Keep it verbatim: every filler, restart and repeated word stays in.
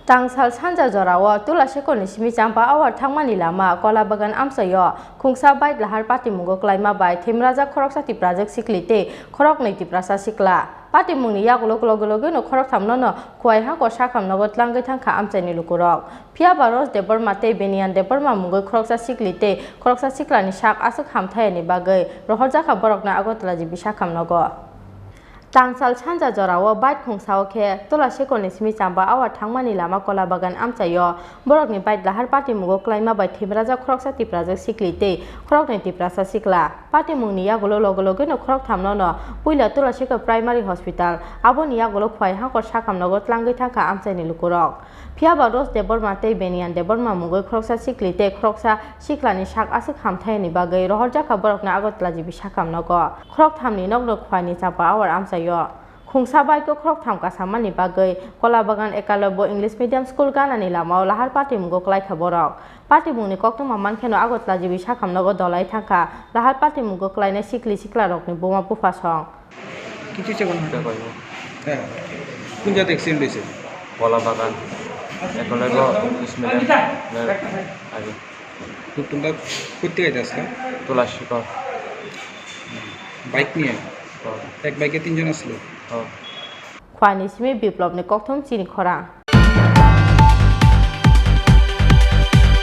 Tangsal sanja jorao Tulashikorni simi Champa Awar thangmani lama Kolabagan amchaio khungsa bike lahar patimungo klaima bai themrajak khoroksa Tiprajwk sikli tei khoroknwi Tiprasa sikla. Patimungni yagulo loge logeno khorokthamnono Khowai Hangkor sakham nogo tlangwi thangkha amchaini lukurok. Phiyaba Rose Debbarma tei Beniyan Debbarma mungwi khoroksa sikli tei khoroksa siklani sak aswk hamthayani bagwi rohorjakha borokno Agartala G B sakham nogo. Tangsal sanja jorao bike khungsao khe Tulashikorni simi Champa Awar thangmani lama Kolabagan amchaio borokni bike lahar patimungo klaima bai themrajak khoroksa Tiprajwk sikli tei khoroknwi Tiprasa sikla. Patimungni yagulo loge logeno khorokthamnono puila Tulashikor Primary Hospital, aboni yagulo Khowai Hangkor sakham nogo tlangwi thangkha amchaini lukurok. Phiyaba Rose Debbarma tei Beniyan Debbarma mungwi khoroksa sikli tei khoroksa siklani sak aswk hamthayani bagwi rohorjakha borokno Agartala G B sakham nogo. Khorokthamni nokno Khowaini Champa Awar amchaio. Khungsa bike o khoroktham kasamani bagwi Kolabagan Ekalobya English Medium School ganani lamao lahar patimungo klaikha borok. Patimungni koktwma mankheno Agartala G B sakham nogo dolai thangkha lahar patimungo klainai sikli siklarokni buma buphasong. কিছু সেকেন্ড হতে পারবো। হ্যাঁ। কোন জায়গাতে অ্যাক্সিডেন্ট হয়েছে? কলা বাগান, এখন হলো ইসমাইল আগে। তো তোমরা কোথেকে আসলে? তুলাশিকর। বাইক নিয়ে? ও। এক বাইকে তিনজন আসলো? ও। Khowani simi Biplobni kokthum chini khorang.